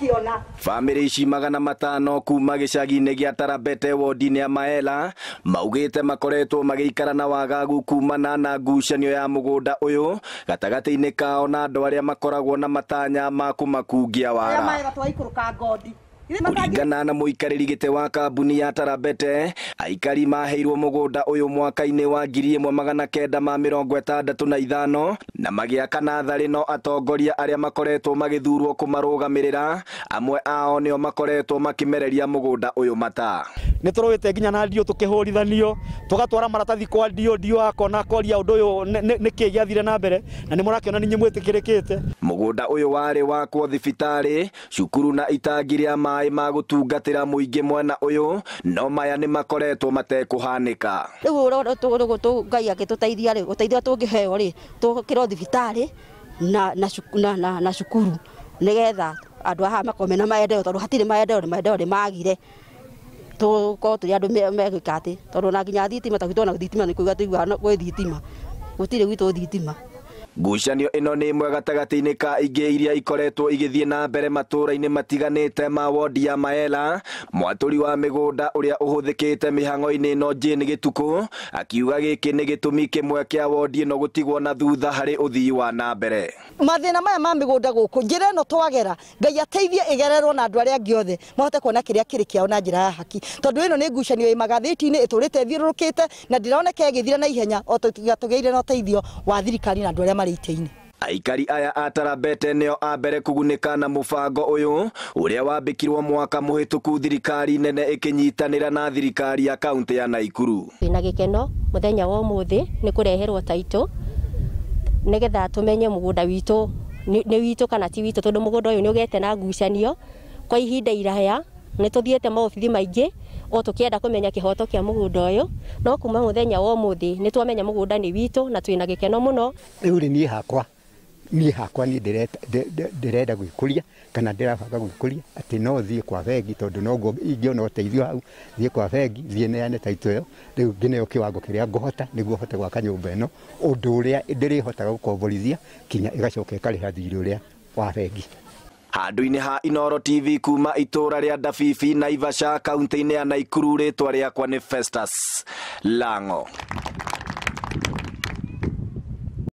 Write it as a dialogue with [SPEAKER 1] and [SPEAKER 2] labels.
[SPEAKER 1] Ndĩrakĩona.
[SPEAKER 2] Bamĩrĩ ici 500 kuma gĩcagi-inĩ gĩa Tarabete wodi-inĩ ya Maela maugĩte makoretwo magĩikara na wagagu kumana na ngucanio ya mũgũnda ũyũ gatagatĩ-inĩ kao na andũ arĩa makoragwo na matanya ma kũmakungia wara.
[SPEAKER 1] Arĩa maĩ twaikũrũka ngondi.
[SPEAKER 2] Kũringana na mũikarĩri gĩtĩ wa kambuni ya Tarabete, aikari maheirwo mũgũnda ũyũ mwaka-inĩ wa 1965 na magĩaka natharĩ, no atongoria arĩa makoretwo magĩthurwo kũmarũgamĩrĩra amwe ao nĩo makoretwo makĩmereria mũgũnda ũyũ mata.
[SPEAKER 3] Nĩ tũrũĩte nginya na ndio tũkĩhũrithanio tũgatwara maratathi kwa ndio ndio akona akoria ũndũ ũyũ nĩkĩ gĩathire na mbere, na nĩ mũrakĩona nĩ inyuĩ mwĩtĩkĩrĩkĩte.
[SPEAKER 2] Mũgũnda ũyũ warĩ wakwo thibitarĩ, cukuru na itangi rĩa maĩ ma gũtungatĩra mũingĩ mwena ũyũ, no maya nĩ makoretwo matekũhanĩka.
[SPEAKER 4] Rĩu Ngai agĩtũteithia rĩ, ũteithio tũngĩheo rĩ, tũkĩrwo thibitarĩ na cukuru nĩgetha andũ haha makorwo mena maendeleo, tondũ hatirĩ maendeleo, nĩ maendeleo nĩ magire. Tũkorwo tũrĩ andũ megwĩka atĩ, tondũ na nginya thitima, ta gwitũ ona thitima nĩ kũigua tũiguaga gwĩ thitima, gũtirĩ gwitũ thitima.
[SPEAKER 2] Ngucanio ĩno nĩ ĩmwe gatagatĩ-inĩ ka ingĩ iria ikoretwo igĩthiĩ na mbere matũũra-inĩ matiganĩte ma wodi ya Maela. Mwatũri wa mĩgũnda ũrĩa ũhũthĩkĩte mĩhang'o-inĩ ĩno Jane Gĩtukũ akiuga gĩkĩ nĩ gĩtũmi kĩmwe kĩa wodi ĩno gũtigwo na thutha harĩ ũthii wa na mbere.
[SPEAKER 1] Mathĩna maya ma mĩgũnda gũkũ, njĩra ĩno twagera, Ngai ateithie ĩgererwo na andũ arĩa angĩ othe mahote kuona kĩrĩa kĩrĩ kĩao na njĩra ya haki, tondũ ĩno nĩ ngucanio ĩ magathĩti-inĩ ĩtũrĩte ĩthiũrũrũkĩte na ndĩroneka ĩgĩthira na ihenya o tũgĩire na ũteithio wa thirikari na andũ arĩa marĩ itĩ-inĩ.
[SPEAKER 2] Aikari aya a Tarabete nĩo a mbere kũgunĩka na mũbango ũyũ ũrĩa wambĩkirwo mwaka mũhĩtũku thirikari nene ĩkĩnyitanĩra na thirikari ya kaunti ya Naikuru.
[SPEAKER 5] Twĩna gĩkeno mũthenya wa ũmũthĩ nĩ kũreherwo taitũ nĩgetha tũmenye mũgũnda witũ nĩ witũ kana ti witũ, tondũ mũgũnda ũyũ nĩ ũgĩte na ngucanio kwa ihinda iraya. Nĩ tũthiĩte maobithi maingĩ o tũkĩenda kũmenya kĩhoto kĩa mũgũnda ũyũ, no kuma mũthenya wa ũmũthĩ nĩ twamenya mũgũnda nĩ witũ na twĩna gĩkeno mũno.
[SPEAKER 6] Rĩu rĩ, niĩ hakwa niĩ ndĩrenda gwĩkũria kana ndĩrabanga gwĩkũria atĩ no thiĩ kwa bengi, tondũ noguo ingĩona ũteithio hau, thiĩ kwa bengi, thiĩ neane taitũ ĩyo, rĩu ngĩneo kĩwango kĩrĩa ngũhota nĩguo hote gwaka nyũmba ĩno, ũndũ ũrĩa ndĩrĩhotaga gũkomborithia kinya ĩgacoka ĩkarĩha thirĩ ũrĩa wa bengi.
[SPEAKER 2] Handũ-inĩ ha Inooro TV kuma itũũra rĩa Ndabibi, Naivasha, kaunti-inĩ ya Naikuru, rĩtwa rĩakwa nĩ Festus Lango.